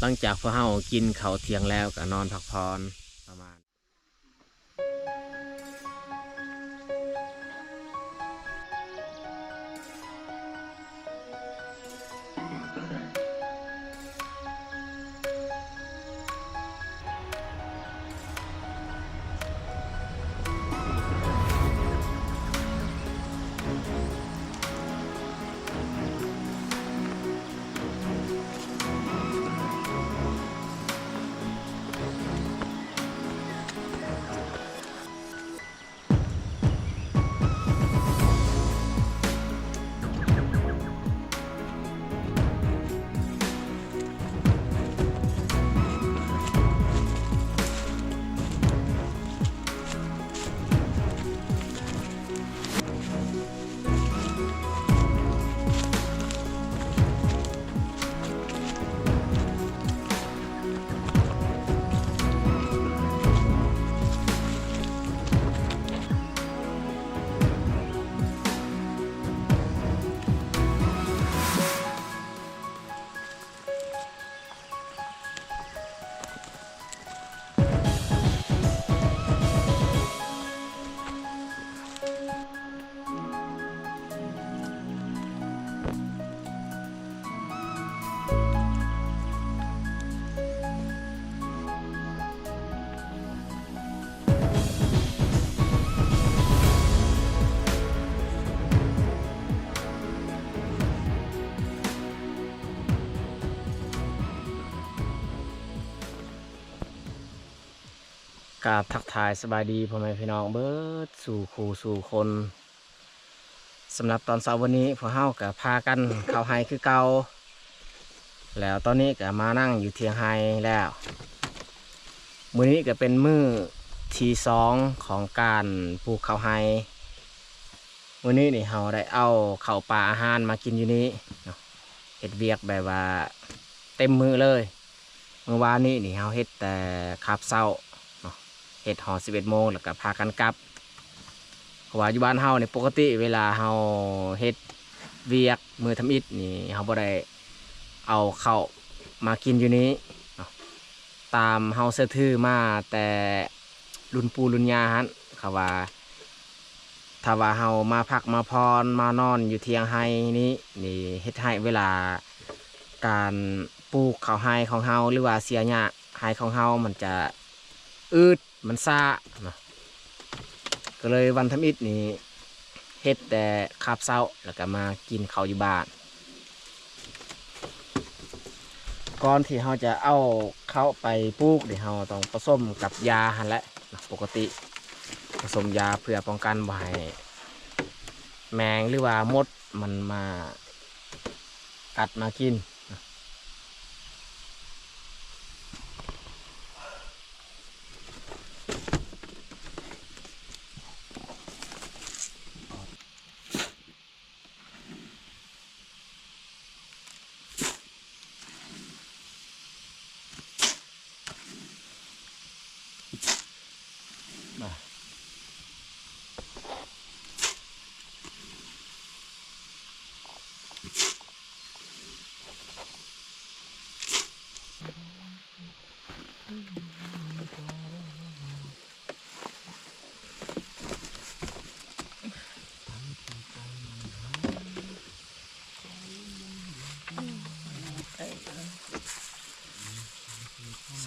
ຫຼັງຈາກພວກເຮົາກິນເຂົ້າທ່ຽງແລ້ວ ກໍນອນພັກຜ່ອນປະມານ ກາບທັກທາຍສະບາຍດີພໍ່ແມ່ພີ່ນ້ອງເບິດສູ່ຄູ່ສູ່ຄົນ. ສຳລັບຕອນເຊົ້າວັນນີ້ ພວກເຮົາກໍພາກັນເຂົ້າໄຮ່ຄືເກົ່າ ແລ້ວຕອນນີ້ກໍມານັ່ງຢູ່ທ່ຽງໄຮ່ແລ້ວ. ມື້ນີ້ກໍເປັນມື້ທີສອງຂອງການປູກເຂົ້າໄຮ່. ມື້ນີ້ນີ້ເຮົາໄດ້ເອົາເຂົ້າປາອາຫານມາກິນຢູ່ນີ້ເນາະ, ເຮັດວຽກແບບວ່າເຕັມມື້ເລີຍ. ມື້ວານນີ້ນີ້ເຮົາເຮັດແຕ່ຄາບເຊົ້າເນາະ, ເຮັດຮອດສິບເອັດໂມງ ແລ້ວກໍພາກັນກັບ. ເພາະວ່າຢູ່ບ້ານເຮົານີ້ ປົກກະຕິເວລາເຮົາເຮັດວຽກມື້ທຳອິດນີ້ ເຮົາບໍ່ໄດ້ເອົາເຂົ້າມາກິນຢູ່ນີ້ເນາະ. ຕາມເຮົາເຊື່ອຖືມາແຕ່ລຸ້ນປູ່ລຸ້ນຍ່າຫັ້ນ ເຂົາວ່າ ຖ້າວ່າເຮົາມາພັກມາຜ່ອນ ມານອນຢູ່ທ່ຽງໄຮ່ນີ້ ນີ້ເຮັດໃຫ້ເວລາການປູກເຂົ້າໄຮ່ຂອງເຮົາ ຫຼືວ່າເສຍຫຍ້າໄຮ່ຂອງເຮົາ ມັນຈະອືດ ມັນຊ້າເນາະ. ກໍເລີຍວັນທຳອິດນີ້ເຮັດແຕ່ຄາບເຊົ້າ ແລ້ວກໍມາກິນເຂົ້າຢູ່ບ້ານ. ກ່ອນທີ່ເຮົາຈະເອົາເຂົ້າໄປປູກນີ້ ເຮົາຕ້ອງປະສົມກັບຢາຫັ້ນແຫຼະເນາະ, ປົກກະຕິປະສົມຢາເພື່ອປ້ອງກັນບໍ່ໃຫ້ແມງ ຫຼືວ່າມົດມັນມາກັດມາກິນ.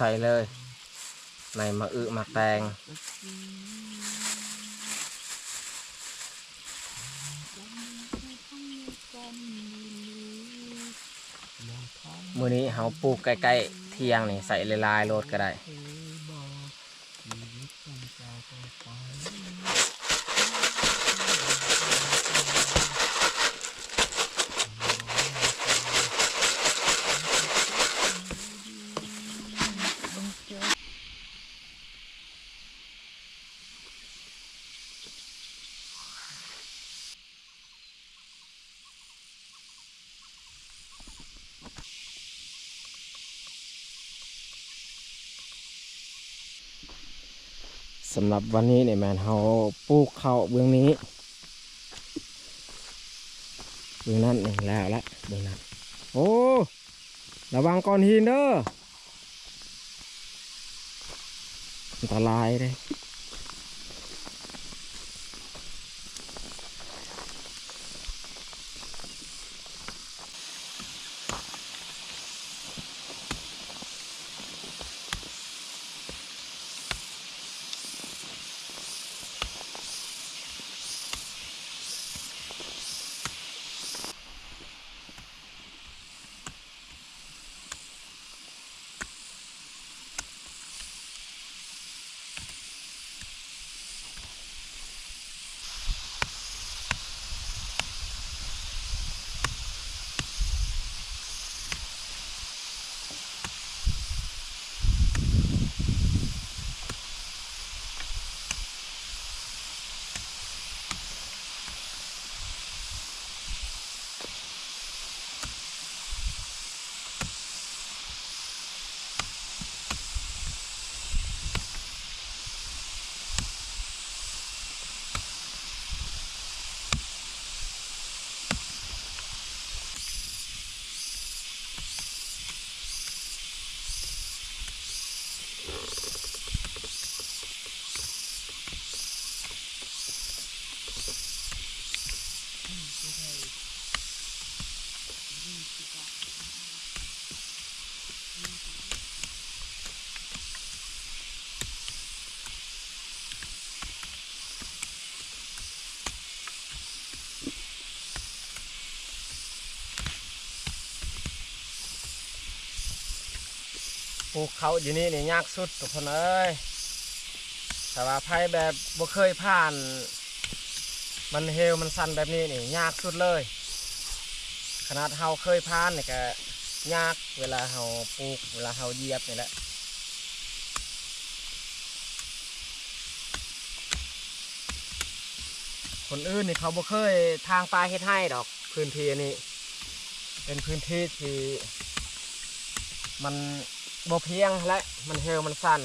ໃສ່ເລີຍ ໃນໝາກອຶໝາກແຕງ. ມື້ນີ້ເຮົາປູກໃກ້ໆທ່ຽງນີ້ ໃສ່ຫຼາຍໆໂລດກໍໄດ້. ສຳລັບວັນນີ້ນີ້ແມ່ນເຮົາປູກເຂົ້າເບື້ອງນີ້ ເບື້ອງນັ້ນນີ້ແລ້ວລະ ເບື້ອງນັ້ນ. ໂອ້ ລະວັງກ້ອນຫີນເດີ. ອັນຕະລາຍເດ້. ປູກເຂົ້າຢູ່ນີ້ນີ້ຍາກສຸດທຸກຄົນເອີຍ. ຖ້າວ່າໃຜແບບບໍ່ເຄີຍຜ່ານ ມັນເຮວມັນຊັນແບບນີ້ນີ້ຍາກສຸດເລີຍ. ຂະໜາດເຮົາເຄີຍຜ່ານນີ້ກະຍາກ ເວລາເຮົາປູກ ເວລາເຮົາຢຽບນີ້ແຫຼະ. ຄົນອື່ນນີ້ເຂົາບໍ່ເຄີຍທາງປ່າເຮັດໄຮ່ດອກ. ພື້ນທີ່ອັນນີ້ເປັນພື້ນທີ່ທີ່ມັນບໍ່ພຽງ ແລະ ມັນເຮວມັນຊັນ.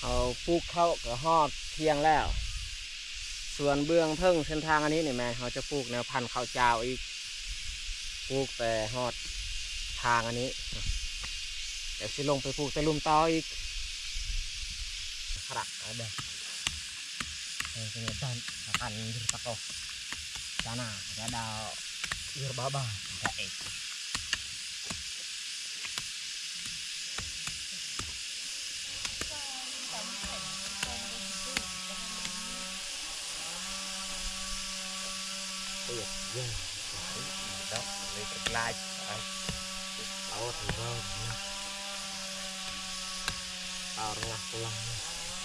ເຮົາປູກເຂົ້າກໍຮອດທ່ຽງແລ້ວ. ສ່ວນເບື້ອງເທິງເສັ້ນທາງອັນນີ້ນີ້ແມ່ນເຮົາຈະປູກແນວພັນເຂົ້າຈ້າວອີກ, ປູກແຕ່ຮອດທາງອັນນີ້ ດຽວຊິລົງໄປປູກແຕ່ລຸ່ມຕໍ່ອີກ. Karak ada. Ini kan akan gertak. Sana ada, ada air baba, ada air. Iya, iya. Đó, lấy cái like, ai. Tao thì vâng. Tao ngah pulang.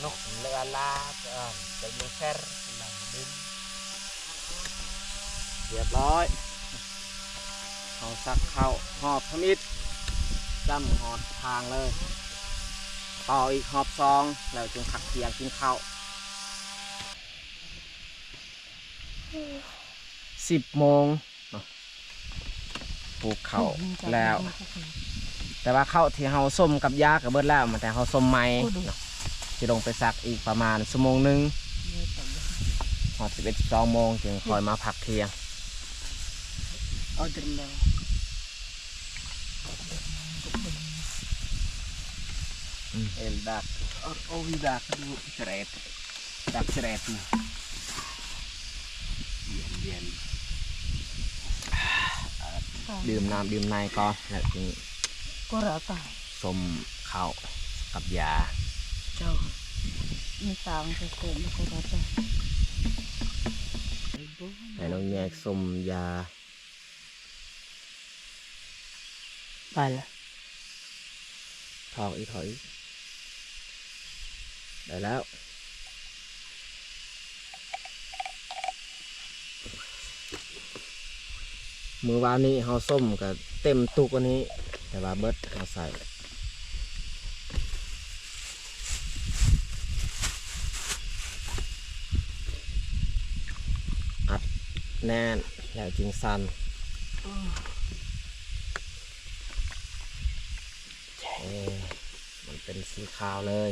Nok lala, cái share, nang din. ຮຽບຮ້ອຍ ເຮົາສັກເຂົ້າຮອບທຳອິດ ຈ້ຳຮອດທາງເລີຍ, ຕໍ່ອີກຮອບສອງ ແລ້ວຈຶ່ງພັກທ່ຽງກິນເຂົ້າ. ສິບໂມງເນາະ ປູກເຂົ້າແລ້ວ ແຕ່ວ່າເຂົ້າທີ່ເຮົາສົ້ມກັບຢາກໍເບິດແລ້ວ, ມາແຕ່ເຮົາສົ້ມໃໝ່ເນາະ. ຊິລົງໄປສັກອີກປະມານຊົ່ວໂມງໜຶ່ງ ຮອດສິບເອັດ ສິບສອງໂມງ ຈຶ່ງຄ່ອຍມາພັກທ່ຽງ. Order now. Eldak. Or, oh, dak dulu, ceret. Dak ceret. ເຢັນໆ ດື່ມນ້ຳດື່ມໃນກ່ອນ ແລ້ວຈຶ່ງ Korata. ສົ້ມເຂົ້າກັບຢາ. ເຈົ້າ ມີຕາງໄປໂກງ Korata. ໃຫ້ນ້ອງແຍກສົ້ມຢາ. ໄປລະ ຖອກອີກ ຖອກອີກ. ໄດ້ແລ້ວ. ມື້ວານນີ້ເຮົາສົ້ມກໍເຕັມຕຸກອັນນີ້ ແຕ່ວ່າເບິດ ເຮົາໃສ່ ອັດແໜ້ນ ແລ້ວຈຶ່ງສັ່ນ. ເອີ ມັນເປັນສີຂາວເລີຍ.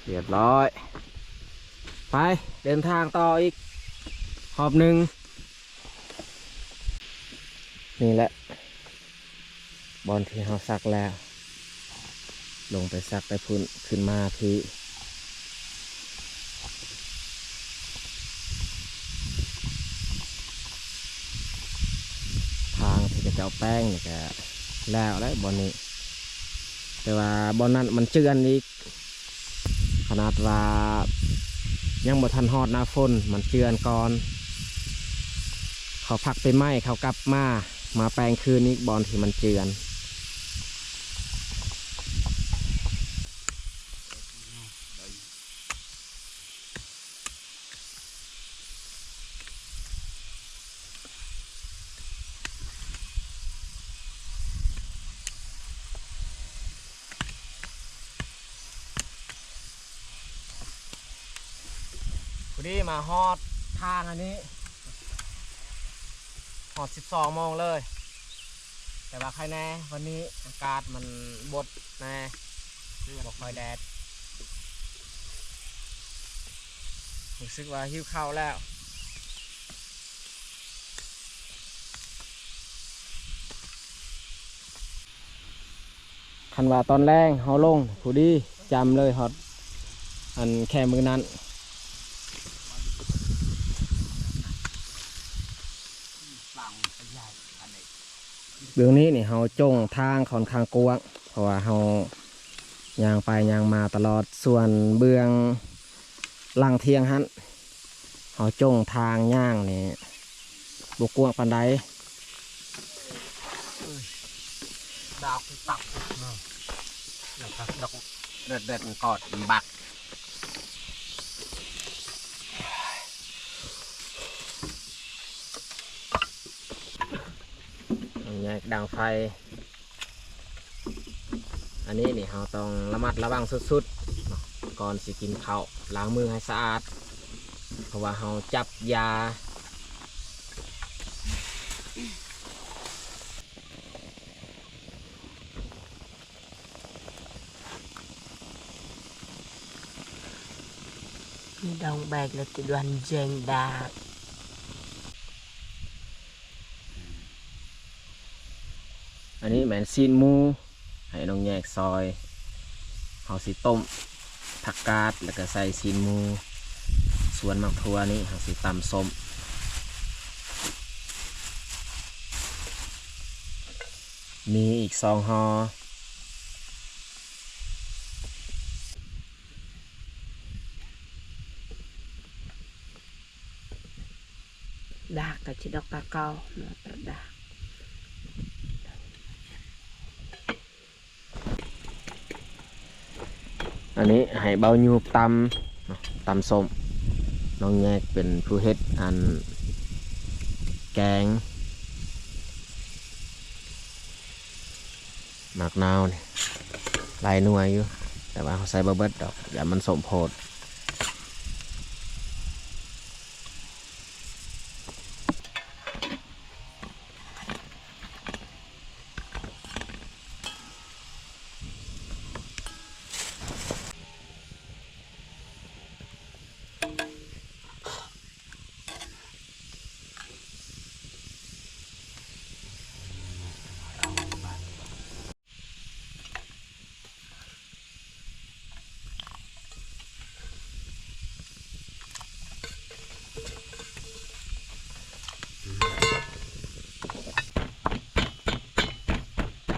ຮຽບຮ້ອຍ ໄປເດີນທາງຕໍ່ອີກຮອບໜຶ່ງ. ນີ້ແຫຼະ ບ່ອນທີ່ເຮົາສັກແລ້ວ ລົງໄປສັກແຕ່ພຸ້ນ ຂຶ້ນມາພີ້. ທາງທີ່ເຂົາເຈົ້າແປງນີ້ກະແລ້ວແຫຼະບ່ອນນີ້ ແຕ່ວ່າບ່ອນນັ້ນມັນເຈື່ອນອີກ. ຂະໜາດວ່າຍັງບໍ່ທັນຮອດໜ້າຝົນ ມັນເຈື່ອນກ່ອນ. ເຂົາພັກປີໃໝ່ ເຂົາກັບມາ ມາແປງຄືນອີກ ບ່ອນທີ່ມັນເຈື່ອນ. ພໍດີມາຮອດທາງອັນນີ້ ຮອດສິບສອງໂມງເລີຍ ແຕ່ວ່າໄຄແນ່ ວັນນີ້ອາກາດມັນບົດແນ່ ບໍ່ຄ່ອຍແດດ. ຮູ້ສຶກວ່າຫິວເຂົ້າແລ້ວ. ຄັນວ່າຕອນແລງເຮົາລົງ ຜູ້ດີຈຳເລີຍຮອດອັນແຄມມື້ນັ້ນ. ເບື້ອງນີ້ນີ້ເຮົາຈົ່ງທາງຂ້ອນຂ້າງກວ້າງ ເພາະວ່າເຮົາຍ່າງໄປຍ່າງມາຕະຫຼອດ. ສ່ວນເບື້ອງຫຼັງທ່ຽງຫັ້ນ ເຮົາຈົ່ງທາງຍ່າງນີ້ບໍ່ກວ້າງປານໃດ. ດອກຕັບເນາະ ດອກເດັດໆ ມັນກອດບັກ ແຍກດັງໄຟ. ອັນນີ້ນີ້ເຮົາຕ້ອງລະມັດລະວັງສຸດໆ ເນາະ ກ່ອນຊິກິນເຂົ້າ ລ້າງມືໃຫ້ສະອາດ. ເພາະວ່າເຮົາຈັບຢາ. ມີດອງແບກ ແລະ ຕິດວັນແຈງດາກ. ອັນນີ້ແມ່ນຊີ້ນໝູ ໃຫ້ນ້ອງແຍກຊອຍ. ເຮົາຊິຕົ້ມຜັກກາດ ແລ້ວກໍໃສ່ຊີ້ນໝູ, ສ່ວນໝາກຖົ່ວນີ້ເຮົາຊິຕຳສົ້ມ. ມີອີກສອງຫໍ່. ດາກກໍຊິດອກກະເກົ່າເນາະ ດາກ. ອັນນີ້ໃຫ້ເບົາຫຍູບຕຳເນາະ ຕຳສົ້ມ. ນ້ອງແຍກເປັນຜູ້ເຮັດອັນແກງ. ໝາກນາວນີ້ຫຼາຍໜ່ວຍຢູ່ ແຕ່ວ່າເຮົາໃສ່ບໍ່ເບິດດອກ ຢ້ານມັນສົ້ມໂພດ.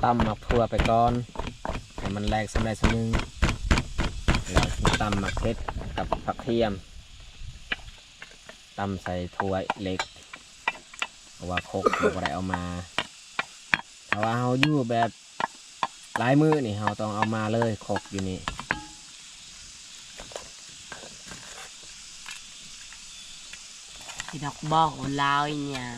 ຕຳໝາກຖົ່ວໄປກ່ອນ ໃຫ້ມັນແຫຼກສ່ຳໃດສ່ຳໜຶ່ງ ແລ້ວຈຶ່ງຕຳໝາກເຜັດກັບຜັກທຽມ. ຕຳໃສ່ຖ້ວຍເລັກ ເພາະວ່າຄົກເຮົາບໍ່ໄດ້ເອົາມາ. ຖ້າວ່າເຮົາຢູ່ແບບຫຼາຍມື້ນີ້ ເຮົາຕ້ອງເອົາມາເລີຍ ຄົກຢູ່ນີ້. ຊິດອກບອກວ່າລາວອີຫຍັງ.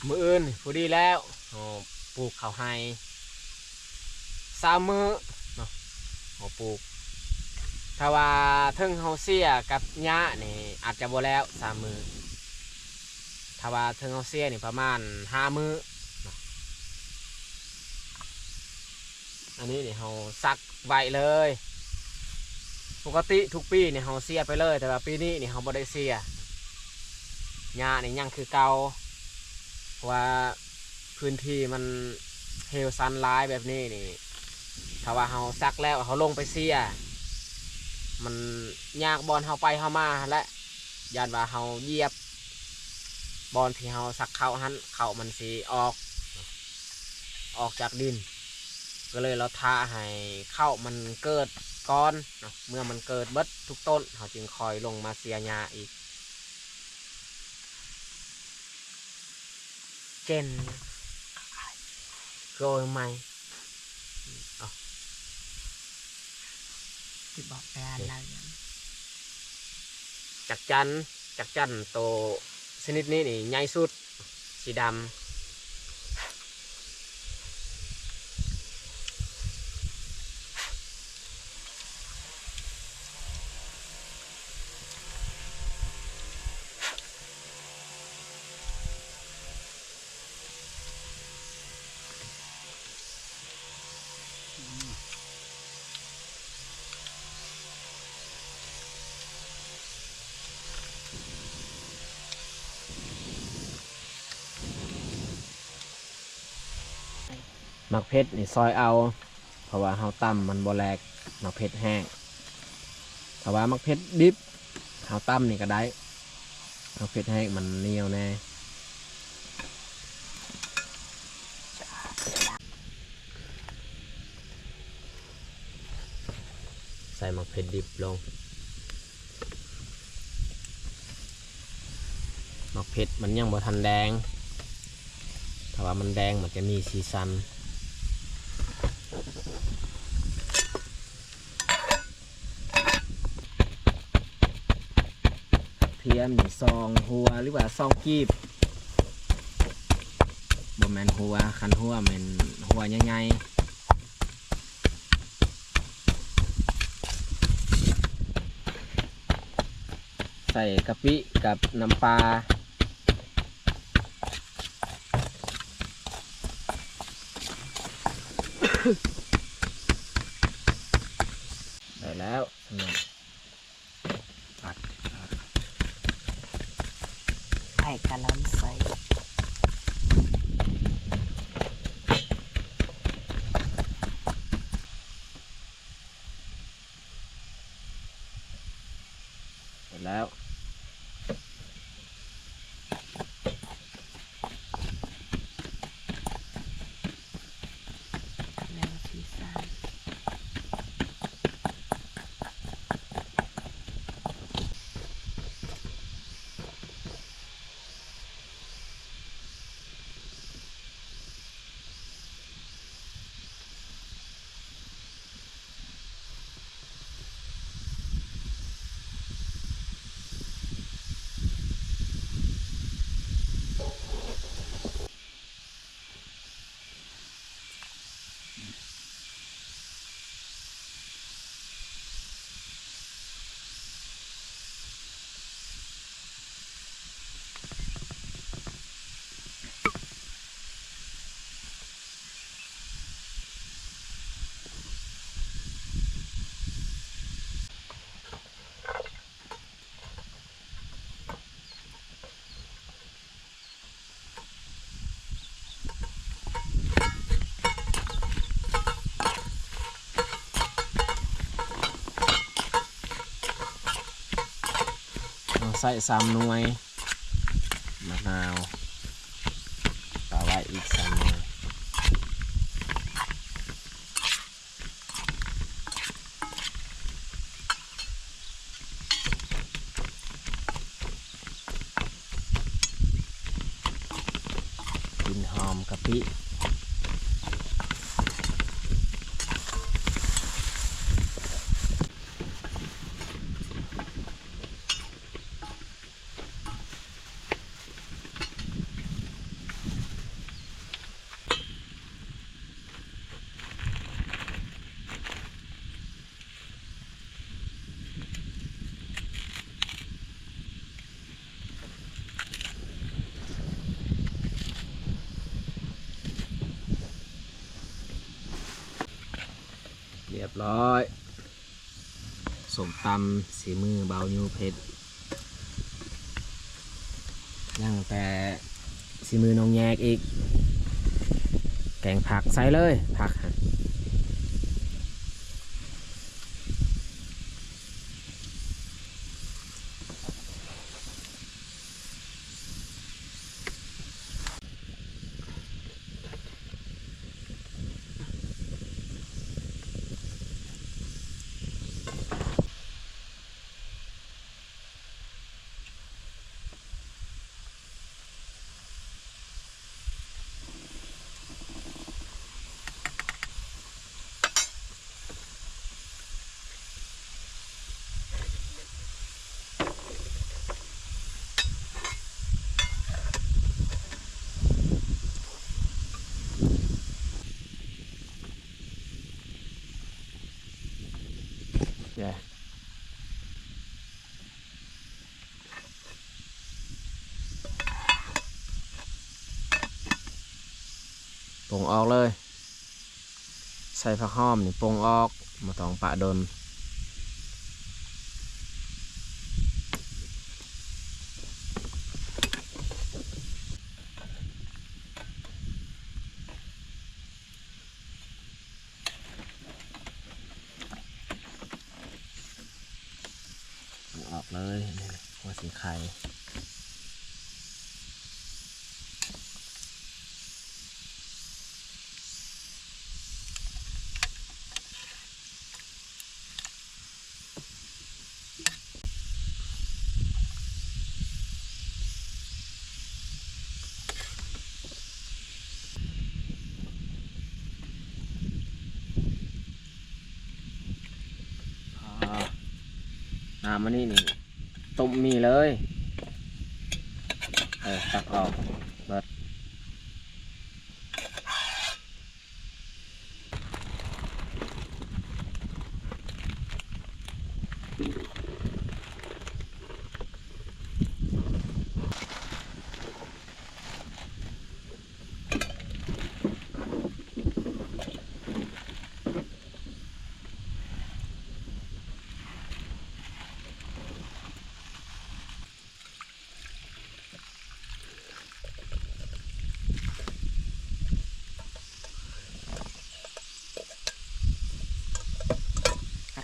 ມື້ອື່ນນີ້ພໍດີແລ້ວ ເຮົາປູກເຂົ້າໄຮ່ສາມມື້ເນາະ ເຮົາປູກ. ຖ້າວ່າເຖິງເຮົາເສຍກັບຫຍ້ານີ້ ອາດຈະບໍ່ແລ້ວສາມມື້. ຖ້າວ່າເຖິງເຮົາເສຍນີ້ປະມານຫ້າມື້ເນາະ. ອັນນີ້ນີ້ເຮົາສັກໄວ້ເລີຍ. ປົກກະຕິທຸກປີນີ້ເຮົາເສຍໄປເລີຍ, ແຕ່ວ່າປີນີ້ນີ້ເຮົາບໍ່ໄດ້ເສຍ. ຫຍ້ານີ້ຍັງຄືເກົ່າ, ເພາະວ່າພື້ນທີ່ມັນເຮວຊັນຫຼາຍແບບນີ້ນີ້, ຖ້າວ່າເຮົາສັກແລ້ວເຮົາລົງໄປເສຍ, ມັນຍາກບ່ອນເຮົາໄປເຮົາມາຫັ້ນແຫຼະ. ຢ້ານວ່າເຮົາຢຽບບ່ອນທີ່ເຮົາສັກເຂົ້າຫັ້ນ ເຂົ້າມັນຊິອອກ ອອກຈາກດິນ, ກໍເລີຍລະຖ້າໃຫ້ເຂົ້າມັນເກີດກ່ອນເນາະ. ເມື່ອມັນເກີດເບິດທຸກຕົ້ນ ເຮົາຈຶ່ງຄ່ອຍລົງມາເສຍຫຍ້າອີກ. ເຈັນ ຄືເອົາໃໝ່ ເອົາ ຊິບອກແປນແລ້ວ. ຈັກຈັ່ນ ຈັກຈັ່ນໂຕຊະນິດນີ້ນີ້ໃຫຍ່ສຸດ ສີດຳ. ໝາກເຜັດນີ້ຊອຍເອົາ ເພາະວ່າເຮົາຕຳມັນບໍ່ແຫຼກ ໝາກເຜັດແຫ້ງ. ຖ້າວ່າໝາກເຜັດດິບ ເຮົາຕຳນີ້ກໍໄດ້, ເຮົາເຜັດແຫ້ງມັນໜຽວແດ່. ໃສ່ໝາກເຜັດດິບລົງ. ໝາກເຜັດມັນຍັງບໍ່ທັນແດງ, ຖ້າວ່າມັນແດງມັນຈະມີສີສັນ. ກະທຽມນີ້ສອງຫົວ ຫຼືວ່າສອງກີບ, ບໍ່ແມ່ນຫົວ, ຄັນຫົວແມ່ນຫົວໃຫຍ່ໆ. ໃສ່ກະປິກັບນ້ຳປາ ໄດ້ແລ້ວ ສຳລັບ ຜັກ ໃສ່ກະຫຼໍ່າໃສ່ ແລ້ວ ແລ້ວທີ່ສາມ ເຮົາໃສ່ສາມໜ່ວຍ ໝາກນາວ ປາໄວ້ອີກສາມໜ່ວຍ. ກິ່ນຫອມກະປິ. ຮຽບຮ້ອຍ ສົ້ມຕຳສີມືບ່າວຢູເພັດ ຍັງແຕ່ສີມືນ້ອງແຍກອີກ ແກງຜັກໃສ່ເລີຍ ຜັກຫັ້ນ. ປົງອອກເລີຍ ໃສ່ຜັກຫອມນີ້ປົງອອກ ບໍ່ຕ້ອງປະດົນ. ເອົາອອກເລີຍ ຫົວສີໄຂ່. ອ່າ ນ້ຳອັນນີ້ນີ້ ຕົ້ມໝີ່ເລີຍ ເອີ ຕັກອອກເບິດ.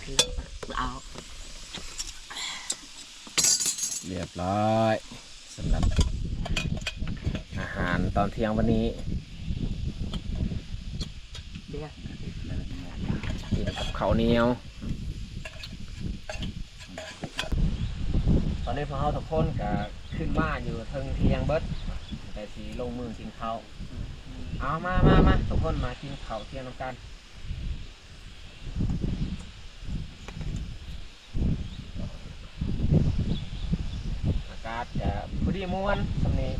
ເອົາ ຮຽບຮ້ອຍ ສຳລັບອາຫານຕອນທ່ຽງວັນນີ້ ກິນກັບເຂົ້າໜຽວ. ຕອນນີ້ພວກເຮົາທຸກຄົນກະຂຶ້ນມາຢູ່ເທິງທ່ຽງເບິດ ແຕ່ຊິລົງມືກິນເຂົ້າ. ເອົາ ມາ ມາ ມາ ທຸກຄົນມາກິນເຂົ້າທ່ຽງນຳກັນ. ອາກາດກະພໍດີມ່ວນຊ່ຳນີ້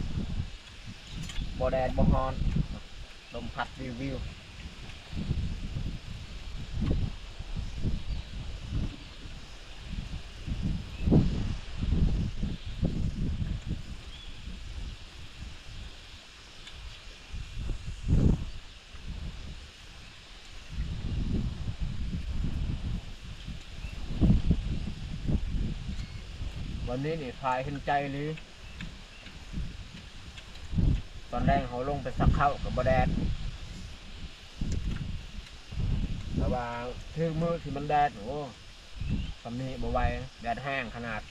ບໍ່ແດດບໍ່ຮ້ອນ ລົມພັດວິວໆ. ວັນນີ້ນີ້ພາຍເຫັນໃຈອີ່ຫຼີ. ຕອນແລງເຮົາລົງໄປສັກເຂົ້າກໍບໍ່ແດດ ແຕ່ວ່າຖືກມື້ທີ່ມັນແດດ ໂອ້ ຊ່ຳນີ້ບໍ່ໄຫວ ແດດແຮງຂະໜາດ.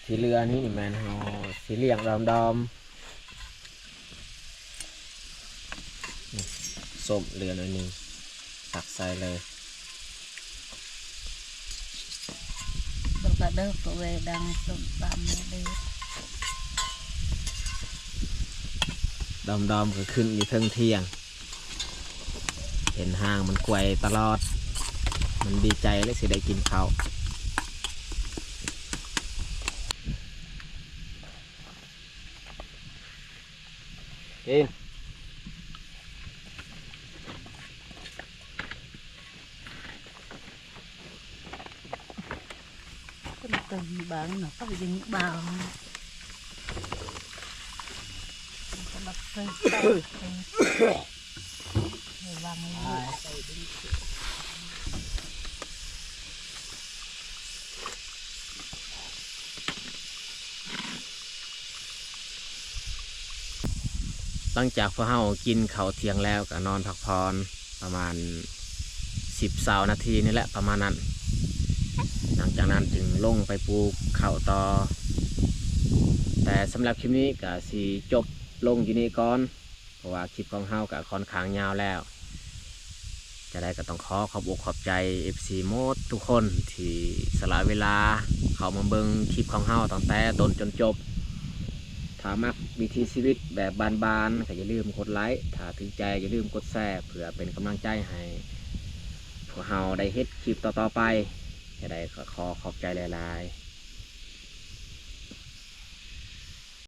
ທີ່ເຫຼືອນີ້ນີ້ແມ່ນເຮົາຊິລ້ຽງດອມໆ ສົ້ມເຫຼືອໜ້ອຍໜຶ່ງ ຕັກໃສ່ເລີຍ. ດອມໆ ກໍຂຶ້ນຢູ່ເທິງທ່ຽງ ເຫັນຮ່າງມັນໄກວຕະຫຼອດ ມັນດີໃຈແລ້ວຊິໄດ້ກິນເຂົ້າ. ກິນ. ເປັນເຕີມບາງເນາະ ເຂົາຍັງບາງ ສຳລັບເຕີມ ລະວັງ. ຫຼັງຈາກພວກເຮົາກິນເຂົ້າທ່ຽງແລ້ວ ກໍນອນພັກຜ່ອນປະມານສິບຊາວນາທີນີ້ແຫຼະ ປະມານນັ້ນ. ຫຼັງຈາກນັ້ນຈຶ່ງລົງໄປປູກເຂົ້າຕໍ່. ແຕ່ສຳລັບຄລິບນີ້ກໍຊິຈົບລົງຢູ່ນີ້ກ່ອນ ເພາະວ່າຄລິບຂອງເຮົາກໍຄ່ອນຂ້າງຍາວແລ້ວ. ຈັ່ງໃດກໍຕ້ອງຂໍຂອບອົກຂອບໃຈ ເອັຟຊີ ໝົດທຸກຄົນທີ່ສະຫຼະເວລາເຂົ້າມາເບິ່ງຄລິບຂອງເຮົາຕັ້ງແຕ່ຕົ້ນຈົນຈົບ. ຖ້າມັກວິຖີຊີວິດແບບບ້ານໆ ກໍຢ່າລືມກົດໄລ, ຖ້າຖືກໃຈຢ່າລືມກົດແຊ ເພື່ອເປັນກຳລັງໃຈໃຫ້ພວກເຮົາໄດ້ເຮັດຄລິບຕໍ່ໆໄປ. ຈັ່ງໃດກໍຂໍຂອບໃຈຫຼາຍໆ.